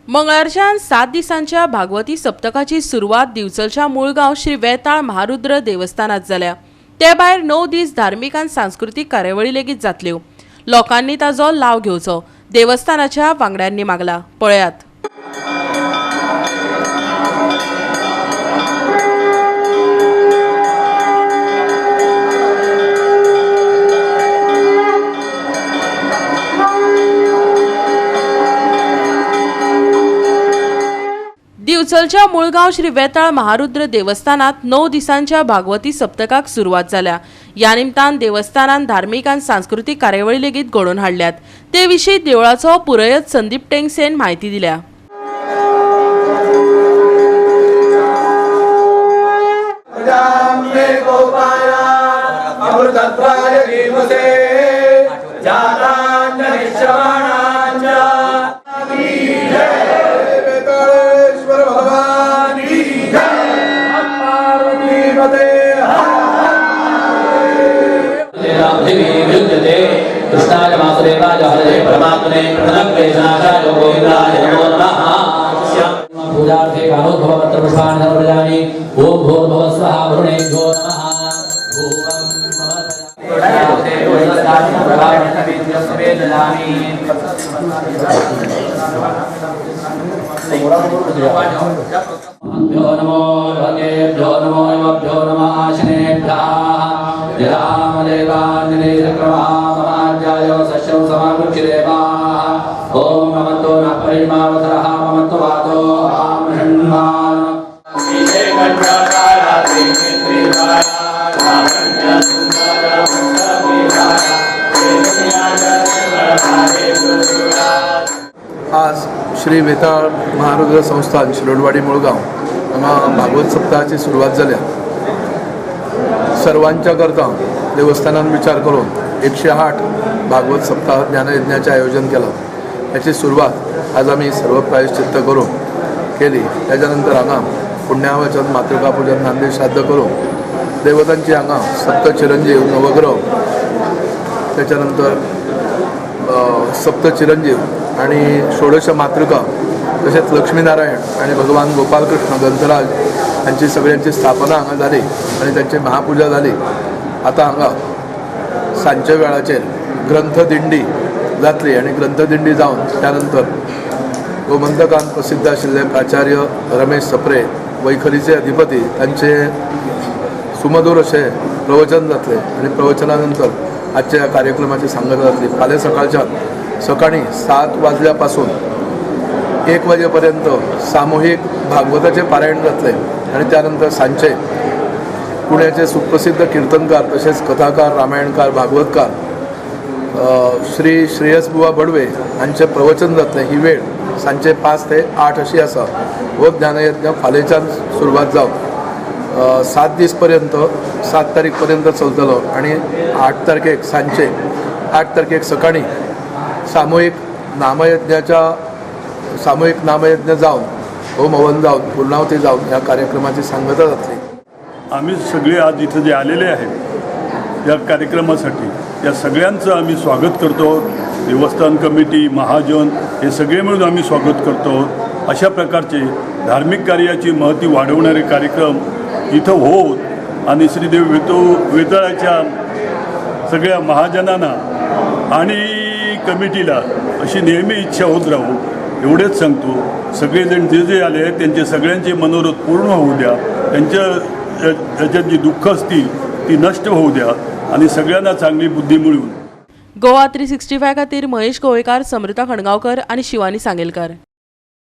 मंगळारच्यान 7 दिसांच्या भागवती सप्तकाची सुरवात दिवचलच्या मुळगांव श्री वेताळ महारुद्र देवस्थानात जाल्या. ते भायर 9 दीस धार्मीक आनी सांस्कृतीक कार्यावळी लेगीत जातल्यो. लोकांनी ताजो लाव घेवचो देवस्थानाच्या वांगड्यांनी मागला. पळयात. दिवचलच्या मुळगांव श्री वेताळ महारुद्र देवस्थानात 9 दिसांच्या भागवती सप्तकाक सुरवात जाल्या. या निमतान देवस्थानान धार्मीक आनी सांस्कृतीक कार्यावळी लेगीत घडोवन हाडल्यात. ते विशीं देवळाचो पुरयत संदीप टेंगसेन म्हायती दिल्या. कृष्णाय वासुदेवाय हरये परमात्मने प्रणतक्लेशनाशाय गोविन्दाय नमो नमः. पूजार्थे कालोद्भवपत्रपुष्पाणि समर्पयामि. ॐ भूर्भुवः स्वः वरुणेभ्यो नमः. भ्यो नमो भगेभ्यो नमो युवभ्यो नमः आशिनेभ्यः. यदामदेवान्यदेशक्रमाममाध्यायो सस्यं समावृक्षिदेवाः. ॐ ममन्तो नः परिमावसरः ममन्तो वातो आमृषण्वान्. आज श्री वेताळ महारुद्र संस्थान शिरोडवाडी मुळगांव हांगा भागवत सप्ताहाची सुरवात जाल्या. सर्वांच्या करता देवस्थानान विचार करून 108 भागवत सप्ताह ज्ञानयज्ञाचें आयोजन केलां. याची सुरवात आज आमी सर्व प्रायश्चित्त करून केली. त्याच्या नंतर हांगा पुण्यावचन मातृका पूजन नांदी श्राद्ध करून देवतांची हांगा सप्तचिरंजीव नवग्रह, त्याच्यानंतर सप्तचिरंजीव आणि षोडश मातृका, तसेच लक्ष्मीनारायण आणि भगवान गोपालकृष्ण ग्रंथराज यांची सगळ्यांची स्थापना हांगा जाली आणि त्यांची महापूजा जाली. आता हांगा सांजच्या वेळाचेर ग्रंथदिंडी जातली आणि ग्रंथदिंडी जावन त्यानंतर गोमंतकान प्रसिद्ध आशिल्ले प्राचार्य रमेश सप्रे वैखरीचे अधिपती तांचे सुमधूर अशें प्रवचन जातलें आणि प्रवचना नंतर आजच्या ह्या कार्यक्रमाची सांगता जातली. फाल्यां सकाळच्या सकाळी 7 वाजल्यापासून 1 वाजेपर्यंत सामूहिक भागवताचें पारायण जातलें आणि त्यानंतर सांजचे पुण्याचे सुप्रसिद्ध कीर्तनकार तसेच कथाकार, रामायणकार, भागवतकार श्री श्रेयसबुवा बडवे हांचें प्रवचन जातलें. ही वेळ सांजचे 5 ते 8 अशी आसा. हो ज्ञानयज्ञ फाल्यांच्यान सुरवात जावन 7 दीस पर्यंत 7 तारीख पर्यंत चलतलो आणि 8 तारखेक सांजचे 8 तारखेक सकाळी सामूहिक नामयज्ञाच्या सामूहिक नामयज्ञ जावन होम हवन जावन पूर्णावती जावन ह्या कार्यक्रमाची सांगता जातली. आम्ही सगळे आज इथं जे आलेले आहेत या कार्यक्रमासाठी, या सगळ्यांचं आम्ही स्वागत करतो आहोत. देवस्थान कमिटी, महाजन हे सगळे मिळून आम्ही स्वागत करतो आहोत. अशा प्रकारचे धार्मिक कार्याची महती वाढवणारे कार्यक्रम इथं होत आणि श्रीदेव वेताळाच्या सगळ्या महाजनांना आणि कमिटीला अशी नेहमी इच्छा होत राहू एवढेच सांगतो. सगळेजण जे जे आले आहेत त्यांचे सगळ्यांचे मनोरथ पूर्ण होऊ द्या. त्यांच्या त्याच्यात जी दुःख असतील ती नष्ट होऊ द्या आणि सगळ्यांना चांगली बुद्धी मिळवून. गोवा 365 खातीर महेश गोवेकार, समृता खणगांवकर आनी शिवानी सांगेलकार.